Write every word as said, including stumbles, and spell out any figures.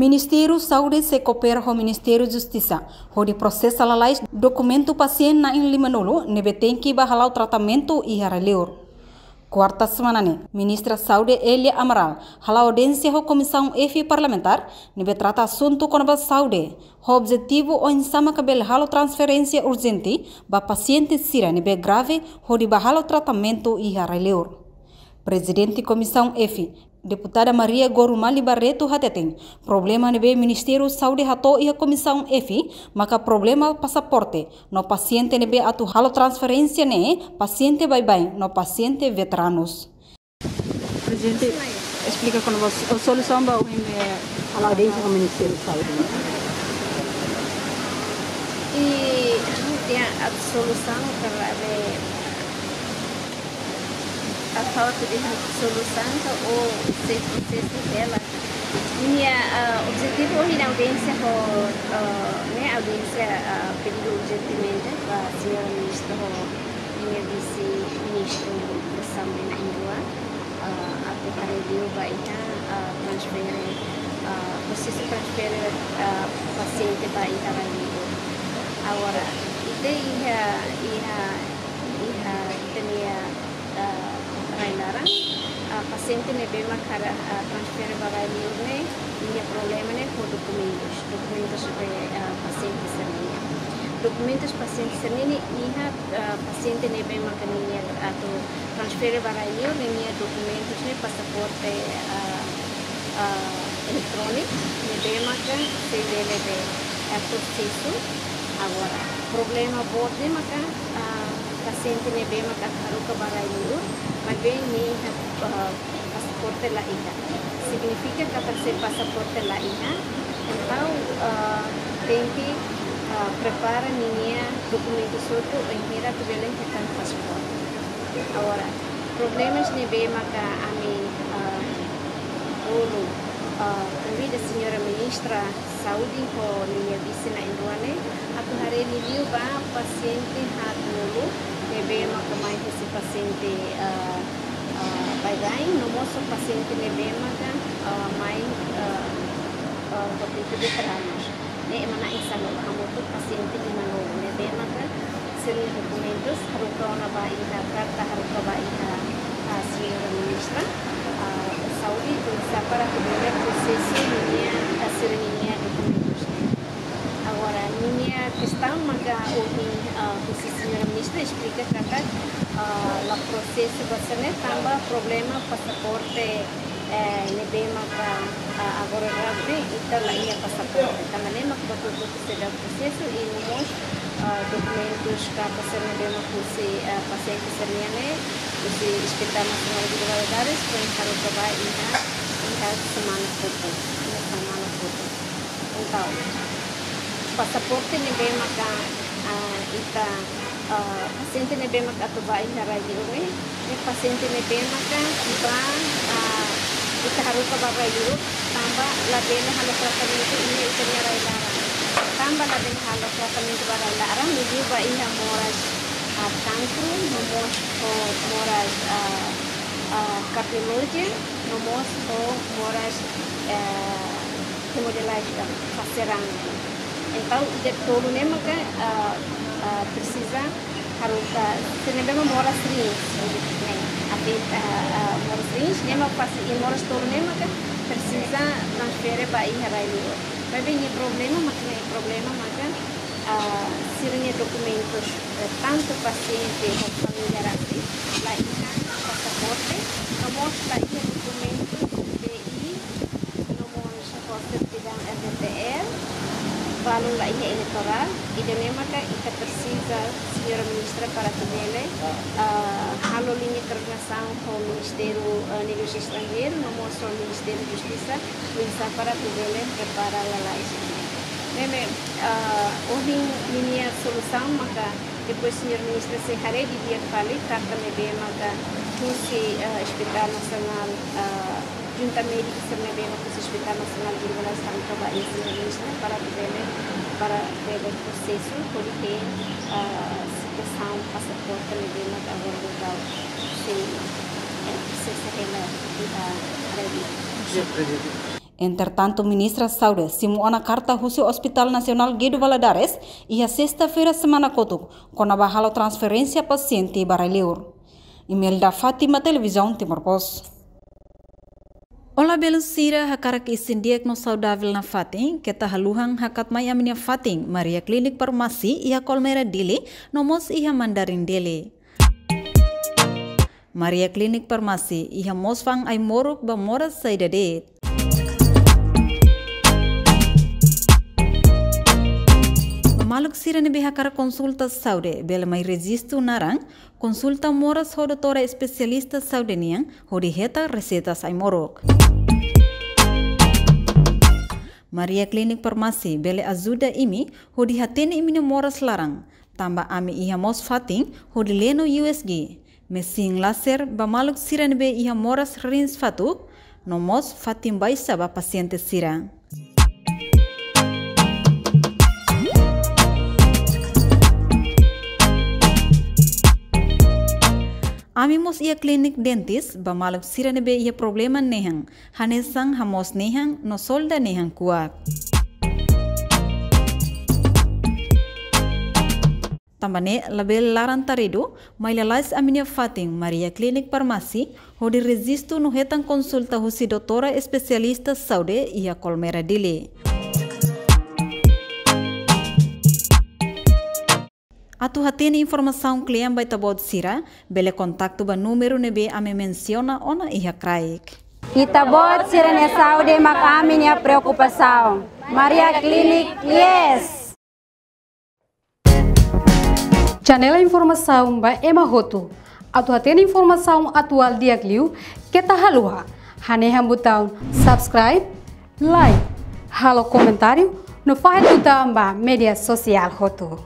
Ministériu Saúde sei koopera ho Ministériu Justisa hodi prosesa lalais dokumentu pasiente na'in limanulu ne'ebé tenke ba hala'o tratamentu iha rai-liur. Kuarta semana ne'e, Ministra Saúde Elia Amaral hala'o audiénsia ho Komisaun F Parlamentár ne'ebé trata asuntu kona-ba saúde, ho objetivu oinsá maka bele halo transferénsia urjente ba pasiente sira ne'ebé grave hodi ba hala'o tratamentu iha rai-liur. Prezidente Komisaun F, Deputada Maria Gorumali Barreto hateten, problema ne'ebé Ministériu Saúde hato'o iha Komisaun F maka problema pasaporte no pasiente ne'ebé atu halo transferénsia ne'e pasiente baibain no pasiente veteranus. Prezidente, esplika kona-ba so-, solusaun ba ohin ne'e. Hala'o audiénsia ho Ministériu Saúde. I, ya, a solusaun para be, a falta de solusaun ka o se prosesu dela. Nia, ah, objetivu ohin audiénsia ho, ah, ne'e audiénsia, ah, pedidu urjentemente ba señora ministra ho ninia vise-ministru da Saúde na'in-rua, ah, atu haree liu ba iha, ah, transfere, ah, prosesu transfere, ah, pasiente ba iha rai-liur. Agora, ita iha, iha, iha ita-nia, ah, rai-laran, ah, pasiente ne'ebé mak hara, ah, transfere ba rai-liur ne'e, ninia problema ne'e ho dokumentus. Dokumentus, eh, ah, pasiente sira-nian. Dokumentus pasiente sira-nian iha, ah, pasiente ne'ebé maka ninia atu transfere ba rai-liur ne'e ninia dokumentus ne'e pasaporte, ah, ah, eletróniku ne'ebé maka sei bele be, eh, prosesu. Agora, problema boot ne'e maka, ah, pasiente ne'ebé maka haruka ba rai-liur, maibé nia, ah, pasaporte la iha. Signifika katak se pasaporte la iha, entaun, ah, tenke, ah, prepara ninia dokumentus hotu bainhira atu bele hetan pasaporte. Agora, problemas ne'ebé maka ami, ah, bolu, ah, konvida señora ministra Saúde ho ninia vise na'in-rua ne'e atu haree liuliu ba pasiente haat-nulu ne'ebé maka mai husi pasiente, ah, ah, baibain, no mós pasiente ne'ebé maka, ah, mai, ah, ah, ho tipu de trauma. Ne'e ema na'in-sanulu, hamutuk pasiente lima-nulu ne'ebé maka sira-nia dokumentus haruka ona ba iha, karta haruka ba iha, ah, señora ministra, ah, Saúde, oinsá para atu bele prosesu ninia, ah, sira-ninia dokumentus. Agora, ninia kestaun maka ohin, ah, husi señora ministra esplika katak, ah, la prosesu ba sira-ne'e tanba problema pasaporte, eh, ne'ebé maka, ah, agora grave ita la iha pasaporte. Tanba ne'e mak buat hotu-hotu seidauk prosesu i no mós, ah, dokumentus karta sira ne'ebé mak husi, ah, pasiente sira-nian ne'e, husi Hospital Nasionál Guido Valadares, foin haruka ba iha, iha semana kotuk, iha semana kotuk. Entaun, pasaporte ne'ebé maka, ah, ita, ah, pasiente ne'ebé maka atu ba iha rai-liur ne'e, ne'e pasiente ne'ebé maka ba, ah, ita haruka ba rai-liur, tanba labele halo tratamentu iha ita-nia rai-laran. Tanba labele halo tratamentu ba rai-laran, liuliu ba iha moras, ah, kankru, no mós ho moras, ah, ah, kardiolojia, no mós ho moras, eh, hemodiálise, eh, fase raan. Entaun, ida tolu ne'e maka, ah, ah, presiza haruka, sira ne'ebé mak moras rins, ne'e, ati, ah, ah, moras rins, ne'e mak fase, i moras tolu ne'e maka presiza transfere ba iha rai-liur. Maibé nia problema maka, nia problema maka, ah, sira-nia dokumentus, eh, tantu pasiente ho família rasik, la iha pasaporte, no mós la iha dokumentus B I, no mós ho sertifikan R D T L, balun la iha eleitorál, ida-ne'e maka ita presiza, señora ministra, para atu bele, ah, halo liña koordenasaun ho Ministériu, eh, Negósius Estranjeirus, no mós ho Ministériu Justisa, oinsá para atu bele prepara lalais. Ne'ebé, ah, ohin ninia solusaun maka, depois señora ministra sei haree didi'ak fali karta ne'ebé maka husi, eh, Hospital Nasionál, eh, Junta Médiku sira ne'ebé mak husi Hospital Nasionál Guido Valadares haruka ba iha señora ministra para atu bele, para bele prosesu hodi hein, ah, situasaun pasaporte ne'ebé mak agora daudaun sei, eh, sei, sei hela iha rai-liur. Señora Prezidente, Entretantu, Ministra Saúde simu ona karta husi Hospital Nasionál Guido Valadares iha sesta-feira semana kotuk, kona-ba halo transferénsia pasiente ba rai-liur. Imelda Fátima, Televizaun Timor Post. Olá, belun sira, hakarak isin di'ak no saudavel nafatin, keta haluha hakat mai ami-nia fatin, Maria Clinic Farmasi, iha Colmera Dili, no mós iha Mandarin Dili. Maria Clinic Farmasi iha mós fa'an ai-moruk ba moras saida de'it. Ba maluk sira ne'ebé hakarak konsulta saúde, bele mai rejistu naran, konsulta moras ho doutora espesialista saúde nian, hodi hetan reseitas ai-moruk. Maria Clinic Farmasi bele ajuda imi hodi hatene imi-nia moras laran, tanba ami iha mós fatin hodi leno U S G, mesin laser ba maluk sira ne'ebé iha moras rins fatuk, no mós fatin baixa ba pasiente sira. Ami mós iha klinik dentis ba maluk sira ne'ebé iha problema nehan, hanesan hamoos nehan no solda nehan kuak. Tanba ne'e labele laran-taridu, mai lalais ami-nia fatin Maria Clinic Farmasi, hodi rejistu no hetan konsulta husi doutora espesialista saúde iha Colmera Dili. Atu hatene informasaun kle'an ba ita-boot sira, bele kontaktu ba númeru ne'ebé ami mensiona ona iha kraik. Ita-boot sira-nia saúde mak ami-nia preokupasaun. Maria Clinic, yes! Janela informasaun ba ema hotu. Atu hatene informasaun atuál di'ak liu, keta haluha hanehan butaun subscribe, like, halo komentáriu, no fahe tutan ba média sosiál hotu.